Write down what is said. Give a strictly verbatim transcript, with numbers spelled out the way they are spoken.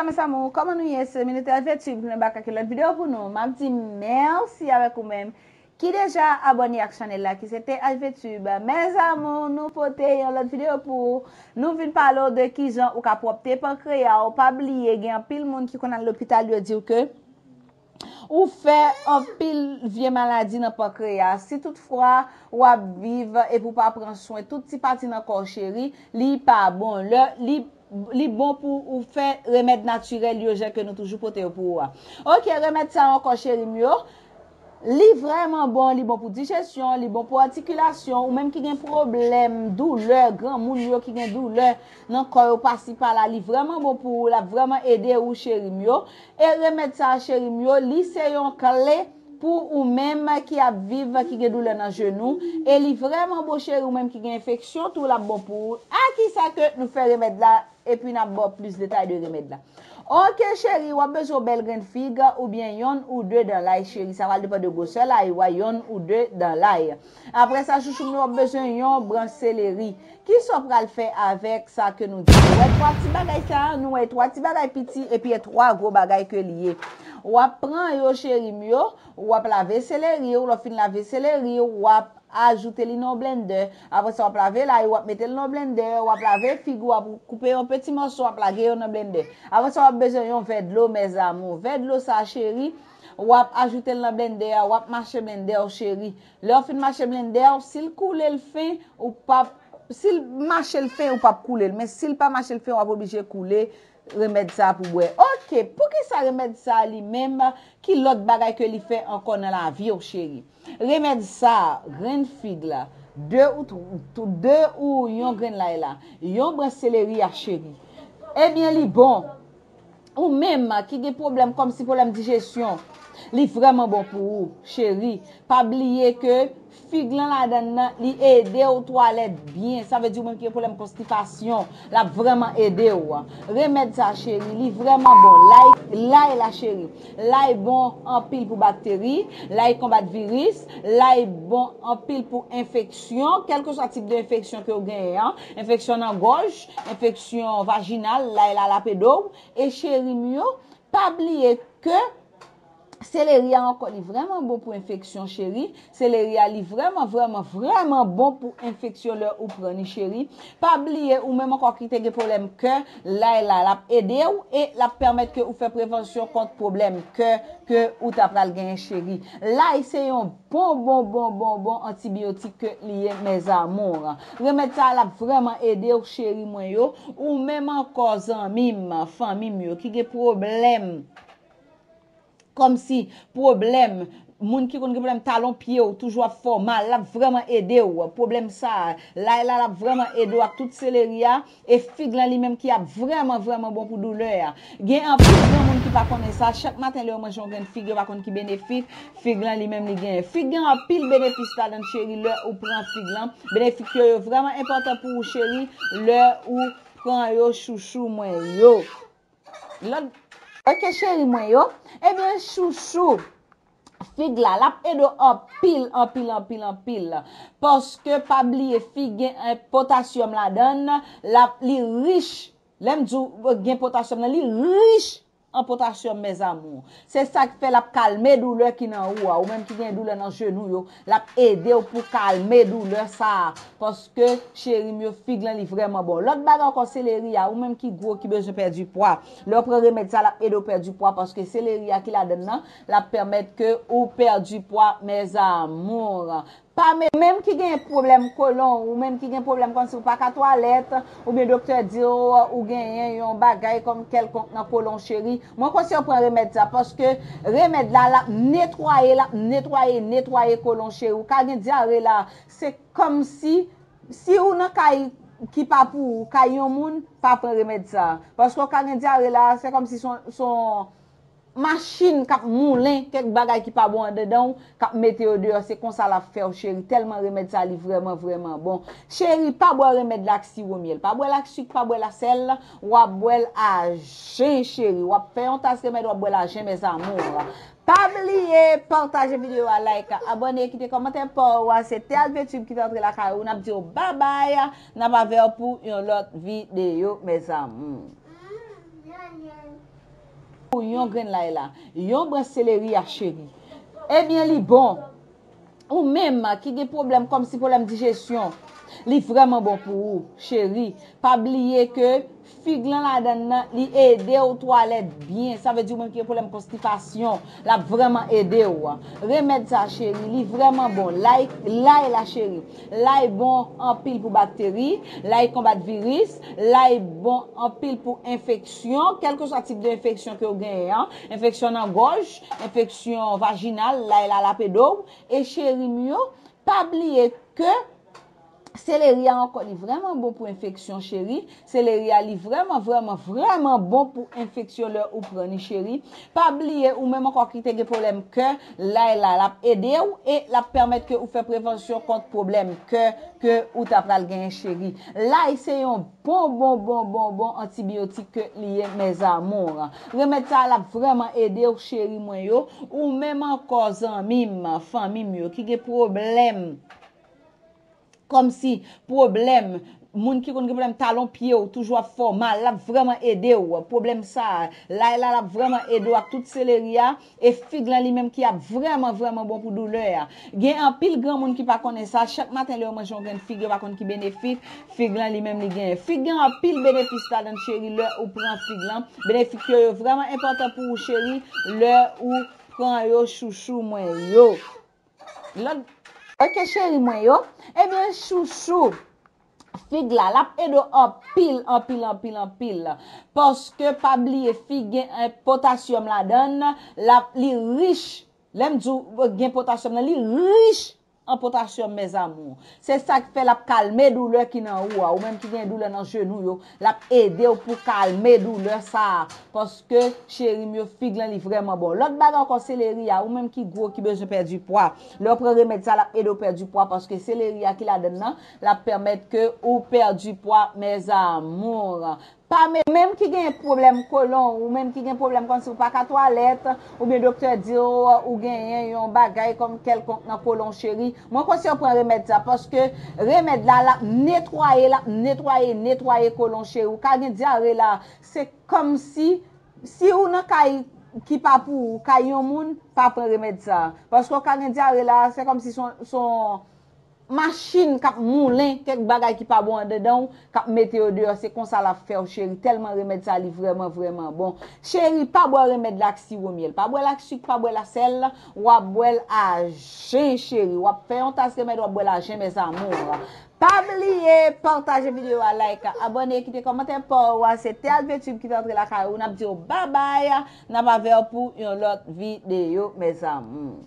Mes amours, kòman nou ye? Se Militè H V Tube ki nan bak ak yon lòt videyo pou nou. M ap di mèsi avèk ou menm ki deja abòne ak chanèl la, ki se T H V Tube. Mes amours, nou pote yon lòt videyo pou ou. Nou vin pale w de kijan ou ka pwòpte pankreya w. Pa bliye, gen anpil moun ki konn al lopital, yo di w ke ou fè anpil vye maladi nan pankreya. Si toutfwa w ap viv epi w pa pran swen tout ti pati nan kò w, cheri, li pa bon. Lè li, li bon pou ou fè remèd natirèl yo, jan ke nou toujou pote yo pou ou a. Oke, remèd sa ankò, cheri m yo. Li vrèman bon, li bon pou dijesyon, li bon pou atikilasyon, ou menm ki gen pwoblèm, doulè, granmoun yo ki gen doulè nan kò yo pasi pala, li vrèman bon pou ou, l ap vrèman ede ou, cheri m yo. E remèd sa a, cheri m yo, li se yon kle pou ou menm ki ap viv, ki gen doulè nan jenou. E li vrèman bon, cheri, ou menm ki gen enfeksyon tou, l ap bon pou ou. A kisa ke nou fè remèd la? Epi n ap ba w plis detay de remèd la. Oke, cheri, w ap bezwen yon bèl grenn fig oubyen yonn ou de dan lay, cheri. Sa pral depann de gwosè lay ou a, yonn ou de dan lay. Apre sa, chouchou m yo, w ap bezwen yon branch seleri. Kisa w pral fè avèk sa ke nou di? Nou wè twa ti bagay sa a, nou wè twa ti bagay piti epi e twa gwo bagay ke li ye. W ap pran yo, cheri m yo, w ap lave seleri w, lè w fin lave seleri w, w ap ajoute li nan blendè. Apre sa, w ap lave lay, w ap mete l nan blendè, w ap lave fig ou, w ap koupe yo an peti mòso, w ap lage yo nan blendè. Apre sa, w ap bezwen yon vè dlo, mes amours. Vè dlo sa, cheri, w ap ajoute l nan blendè a, w ap mache blendè w, cheri. Lè w fin mache blendè w, si l koule l fen, ou p ap, si l mache l fen, ou p ap koule l. Men si l pa mache l fen, w ap oblije koule remèd sa a pou bwè. Oke, poukisa remèd sa a li menm, ki lòt bagay ke li fè ankò nan lavi w, cheri? Remèd sa a, grenn fig la, de ou tw-, tw-, de ou yon grenn lay la, yon branch seleri a, cheri. Ebyen, li bon. Ou menm ki gen pwoblèm kòmsi pwoblèm dijesyon, li vrèman bon pou ou, cheri. Pa bliye ke fig lan ladann nan, li ede w twalèt byen. Sa vle di ou menm ki gen pwoblèm konstipasyon, l ap vrèman ede w. Remèd sa, cheri, li vrèman bon. Lay, lay la, cheri. Lay bon anpil pou bakteri, lay konbat viris, lay bon anpil pou enfeksyon, kèlkeswa tip de enfeksyon ke w genyen an, enfeksyon nan gòj, enfeksyon vajinal, lay la l ap ede w. E cheri m yo, pa bliye ke seleri a ankò, li vrèman bon pou enfeksyon, cheri. Seleri a, li vrèman, vrèman, vrèman bon pou enfeksyon lè ou pran li, cheri. Pa bliye, ou menm ankò ki te gen pwoblèm kè, lay la, l ap ede w e l ap pèmèt ke ou fè prevansyon kont pwoblèm kè ke ou ta pral genyen, cheri. Lay se yon bon, bon, bon, bon, bon antibiyotik ke li ye, mes amours. Remèd sa a, l ap vrèman ede w, cheri mwen yo. Ou menm ankò, zanmi m, fanmi m yo, ki gen pwoblèm, kòmsi pwoblèm, moun ki konn gen pwoblèm talon pye w toujou ap fè w mal, l ap vrèman ede w. Pwoblèm sa a, lay la, l ap vrèman ede w ak tout seleri a, e fig lan li menm ki ap vrèman, vrèman bon pou doulè a. Gen anpil granmoun ki pa konnen sa, chak maten lè yo manje yon grenn fig, yo pa konn ki benefik fig lan li menm li genyen. Fig gen anpil benefis ladan l, cheri, lè ou pran fig lan. Benefik yo, yo vrèman enpòtan pou ou, cheri, lè ou pran yo, chouchou mwen yo. Lòt, oke, cheri mwen yo. Ebyen, chouchou, fig la, l ap ede w anpil, anpil, anpil, anpil. Paske, pa bliye, fig gen, eh, potasyòm ladan l, l ap, li rich. Lè m di w gen potasyòm nan, li rich an potasyòm, mes amours. Se sa k fè l ap kalme doulè ki nan ou a. Ou menm ki gen doulè nan jenou yo, l ap ede w pou kalme doulè sa a. Paske, cheri m yo, fig lan, li vrèman bon. Lòt bagay ankò, seleri a, ou menm ki gwo, ki bezwen pèdi pwa. Lè w pran remèd sa, l ap ede w pèdi pwa, paske seleri a ki ladan l nan, l ap pèmèt ke ou pèdi pwa, mes amours. Pa me-, menm ki gen pwoblèm kolon, ou menm ki gen pwoblèm kòmsi ou pa ka twalèt, oubyen doktè di w ou genyen yon bagay kòm kèlkonk nan kolon, cheri, mwen konseye w pran remèd sa, paske remèd la, l ap netwaye, l ap netwaye, netwaye kolon, cheri. Ou ka gen dyare la, se kòmsi, si ou nan kay ki pa pou ou, kay yon moun, pa pran remèd sa. Paske ou ka gen dyare la, se kòmsi son, son machin k ap moulen kèk bagay ki pa bon andedan w, k ap mete yo deyò, se konsa l ap fè w, cheri. Tèlman remèd sa, li vrèman, vrèman bon. Cheri, pa bwè remèd la ak siwo myèl. Pa bwè l ak sik, pa bwè l ak sèl, w ap bwè l ajen, cheri. W ap fè yon tas remèd, w ap bwè l ajen, mes amours. Pa bliye pataje videyo a, like, abòne, kite kòmantè pa w a. Se T H V Tube ki te antre lakay ou. N ap di w babay. N ap avè w pou yon lòt videyo, mes amours. Pou yon grenn lay la, yon branch seleri a, cheri. Ebyen, li bon. Ou menm ki gen pwoblèm kòmsi pwoblèm dijesyon, li vrèman bon pou ou, cheri. Pa bliye ke fig lan ladan l nan, li ede w twalèt byen. Sa vle di ou menm ki gen pwoblèm konstipasyon, l ap vrèman ede w. Remèd sa, cheri, li vrèman bon. Lay, lay la, cheri. Lay bon anpil pou bakteri, lay konbat viris, lay bon anpil pou enfeksyon, kèlkeswa tip de enfeksyon ke w genyen an, enfeksyon nan gòj, enfeksyon vajinal, lay la l ap ede w. E cheri m yo, pa bliye ke seleri a ankò li vrèman bon pou enfeksyon, cheri. Seleri a li vrèman, vrèman, vrèman bon pou enfeksyon lè ou pran li, cheri. Pa bliye ou menm ankò ki te gen pwoblèm kè, lay la l ap ede w e l ap pèmèt ke ou fè prevansyon kont pwoblèm kè ke ou ta pral genyen, cheri. Lay se yon bon, bon, bon, bon, bon antibiyotik ke li ye, mes amours. Remèd sa a l ap vrèman ede w, cheri mwen yo. Ou menm ankò, zanmi m, fanmi m yo, ki gen pwoblèm, kòmsi pwoblèm, moun ki konn gen pwoblèm talon pye w toujou ap fè w mal, l ap vrèman ede w. Pwoblèm sa a, lay la, l ap vrèman ede w ak tout seleri a. E fig lan li menm ki ap vrèman, vrèman bon pou doulè a. Gen anpil granmoun ki pa konnen sa. Chak maten lè yo manje yon grenn fig, yo pa konn ki benefit fig lan li menm li genyen. Fig gen anpil benefis ladan l, cheri, lè ou pran fig lan. Benefit yo, yo vrèman enpòtan pou ou, cheri, lè ou pran yo, chouchou mwen yo. Lòt, ok, cheri mwen yo. Ebyen, chouchou, fig la, l ap ede w anpil, anpil, anpil, anpil. Paske pa bliye, fig gen, eh, potasyòm ladan l, l ap, li rich. Lè m di w gen potasyòm nan, li rich an potasyòm, mes amours. Se sa k fè l ap kalme doulè ki nan ou a. Ou menm ki gen doulè nan jenou yo, l ap ede w pou kalme doulè sa a. Paske, cheri m yo, fig lan li vrèman bon. Lòt bagay ankò, seleri a, ou menm ki gwo, ki bezwen pèdi pwa. Lè w pran remèd sa, l ap ede w pèdi pwa, paske seleri a ki ladan l nan, l ap pèmèt ke ou pèdi pwa, mes amours. Pa men-, menm ki gen pwoblèm kolon, ou menm ki gen pwoblèm kòmsi ou pa ka twalèt, oubyen doktè di w ou genyen yon bagay kòm kèlkonk nan kolon, cheri. Mwen konseye w pran remèd sa, paske remèd la, l ap netwaye, l ap netwaye, netwaye kolon, cheri. Ou ka gen dyare la, se kòmsi, si ou nan kay ki pa pou ou, kay yon moun, pa pran remèd sa. Paske ou ka gen dyare la, se kòmsi son, son machin k ap moulen kèk bagay ki pa bon andedan w, k ap mete yo deyò, se konsa l ap fè w, cheri. Tèlman remèd sa, li vrèman, vrèman bon. Cheri, pa bwè remèd la ak siwo myèl. Pa bwè l ak sik, pa bwè l ak sèl, w ap bwè l ajen, cheri. W ap fè yon tas remèd, w ap bwè l ajen, mes amours. Pa bliye pataje videyo a, like, abòne, kite kòmantè pa w a. Se T L V Tube ki te antre lakay ou. N ap di w babay. N ap avè w pou yon lòt videyo, mes amours.